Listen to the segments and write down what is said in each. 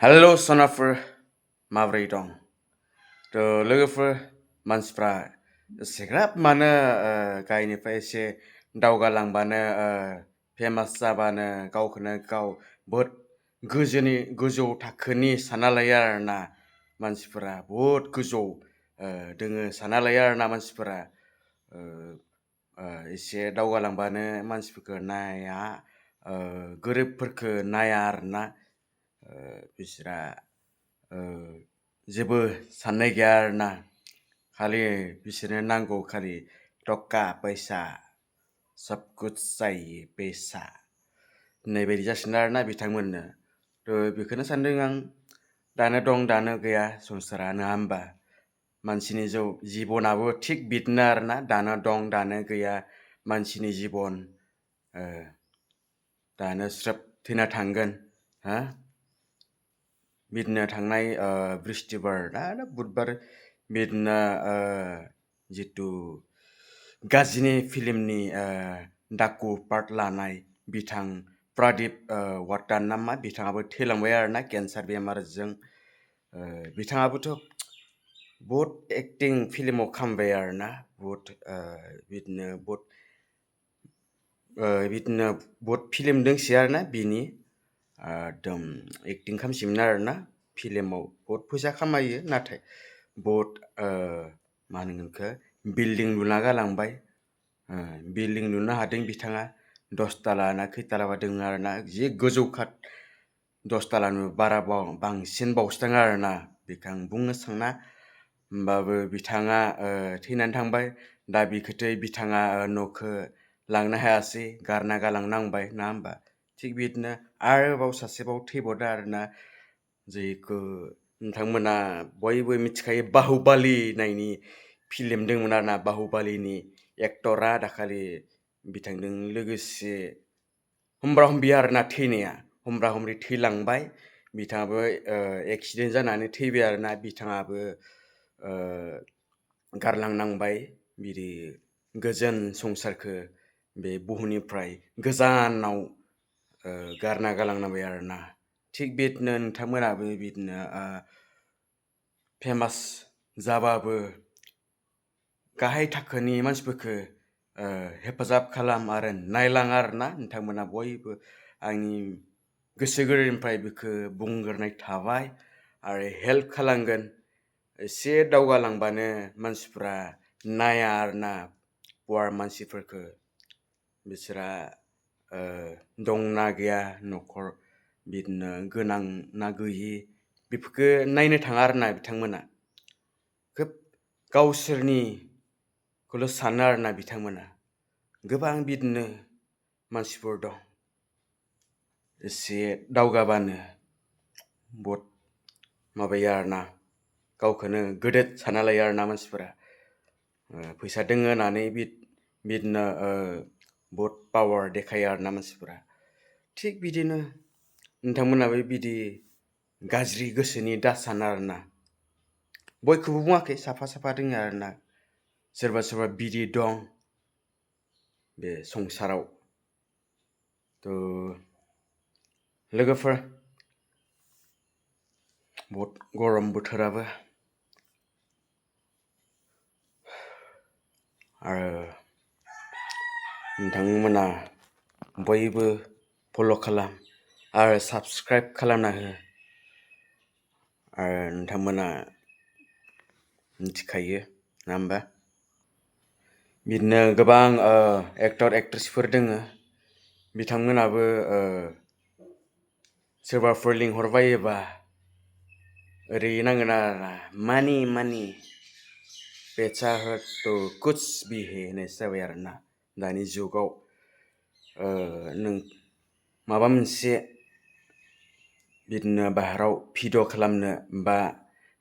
हेल' सनाफोर माबोरै दं? लोगोफोर मानसिफ्रा एसेग्राब मानो गाहायनिफ्राय एसे दावगालांबानो फेमास जाबानो गावखौनो गाव बहुद गोजौ थाखोनि सानना लायो आरोना मानसिफोरा बहुद गोजौ दोङो सानना लायो आरोना मानसिफोरा ओ, एसे दावगालांबानो मानसिफोरखौ नाया गोरिबफोरखौ नाया आरोना बिसोरा ओ, जेबो साननाय गैया आरोना खालि बिसोरनो नांगौ खालि टका पैसा सब कुछ चाहिए पैसा होननाय बायदि जासिगोन आरोना बिथांमोननो बेखौनो सानदों आं दानो दं दानो गैया संसारा नङा होमबा मानसिनि जिबनाबो थिग बिदिनो आरोना दानो दं दानो गैया मानसिनि जिबन दानो स्रोब थैना थांगोन हा बिदिनो थांनाय बृहस्पतिबार ना बुधबार बिदिनो जिथु गाजिनि फिल्मनि डाकु पार्ट लानाय बिथां प्रदीप वाटान ना मा बिथाङाबो थैलांबाय आरोना केन्सार बेमारजों बिथाङाबोथ' बहुद एक्टिं फिल्माव खामबाय आरोना बहुद बिदिनो बहुद फिल्म दोंसै आरोना बिनि एकदम एक्टिं खालामसिगोन आरोना फिल्माव बहुद फैसा खामायो नाथाय बहुद मा होनगोन बेखौ बिल्डिं लुना गालांबाय बिल्डिं लुनो हादों बिथाङा 10 ताला ना खैतालाबा दङ आरोना जि गोजौखा 10 तालानि बारा बांसिन बावसोदों आरोना बेखौ आं बुंनो साना होमबाबो बिथाङा थैनानै थांबाय दा बिखौथै बिथाङा न'खौ लांनो हायासै गारना गालांनांबाय नङा होमबा थिग बिदिनो आरोबाव सासेबाव थैबावदो आरोना जेखौ नोंथांमोना बयबो मिथिखायो बाहुबालि नायनि फिल्म दंमोन आरोना बाहुबालिनि एक्टरा दाखालि बिथांजों लोगोसे हमब्रा हमबि आरोना थैनाया हमब्रा हमब्रि थैलांबाय बिथाङाबो एक्सिडेन्ट जानानै थैबाय आरोना बिथाङाबो गारलांनांबाय बिदि गोजोन संसारखौ बे बुहुमनिफ्राय गोजानाव गारना गालांनांबाय आरोना थिग बिदिनो नोंथांमोनाबो बिदिनो फेमास जाबाबो गाहाय थाखोनि मानसिफोरखौ हेफाजाब खालाम आरो नायलां आरोना नोंथांमोना बयबो आंनि गोसो गोरबोनिफ्राय बेखौ बुंग्रोनाय थाबाय आरो हेल्प खालामगोन एसे दावगालांबानो मानसिफ्रा नाया आरोना पुवार मानसिफोरखौ बिसोरा दंना गैया न'खर बिदिनो गोनां ना गैयि बेफोरखौ नायनो थाङा आरोना बिथांमोना खोब गावसोरनिखौल' सानो आरोना बिथांमोना गोबां बिदिनो मानसिफोर दं एसे दावगाबानो बहुद माबायो आरोना गावखौनो गोदोर सानना लायो आरोना मानसिफोरा फैसा दोङो होननानै बिदिनो बहुद पावार देखायो आरोना मानसिफोरा थिग बिदिनो नोंथांमोनाबो बिदि गाज्रि गोसोनि दा सान आरोना बयखौबो बुङाखै साफा साफा दोङो आरोना सोरबा सोरबा बिदि दं बे संसाराव लोगोफोर बहुद गरम बोथोराबो आरो नोंथांमोना बयबो फल' खालाम आरो साबस्क्राइब खालामना हो आरो नोंथांमोना मिथिखायो नङा होमबा बिदिनो गोबां एक्टर एक्ट्रेसफोर दोङो बिथांमोनाबो सोरबाफोर लिंहरबायोबा ओरै नांगोन आरोना मानि पैसा हो तो कुछ भी है होननायसो जाबाय आरोना दानि जुगाव नों माबा मोनसे बिदिनो बाहेराव भिडिअ खालामनो बा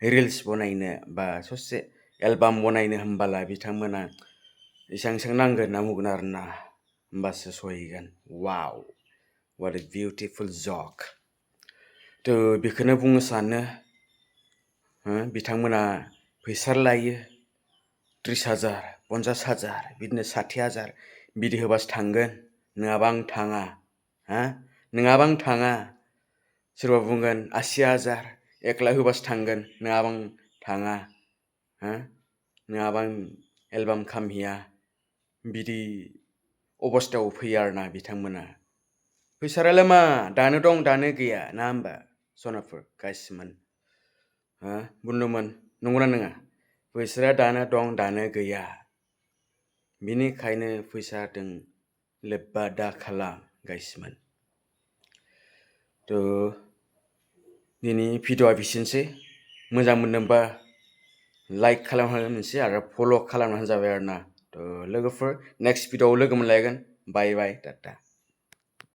रिल्स बनायनो बा ससे एलबाम बनायनो होनबाला बिथांमोना एसेबां नांगोन होनना बुंगोन आरोना होमबासो सहैगोन वाव what a beautiful joke बेखौनो बुंनो सानो बिथांमोना फैसा लायो 30,000 50,000 बिदिनो 60,000 बिदि होबासो थांगोन नङाबा आं थाङा नङाबा आं थाङा सोरबा बुंगोन 80,000 1 लाख होबासो थांगोन नङाबा आं थाङा हो नङाबा आं एलबाम खामहैया बिदि अबस्थायाव फैयो आरोना बिथांमोना फैसायालाय मा दानो दं दानो गैया ना होमबा सनाफोर गासिमोन हो बुंदोंमोन नंगौना नङा फैसाया दानो दं दानो गैया बिनिखायनो फैसाजों लोब्बा दा खालाम गासिमोन थ' दिनै भिडिअ'आ बिसिनोसै मोजां मोनदोंबा लाइक खालामनानै मोनसे आरो फल' खालामनानै जाबाय आरोना थ' लोगोफोर नेक्स्ट भिडिअ'आव लोगो मोनलायगोन बाय बाय टाटा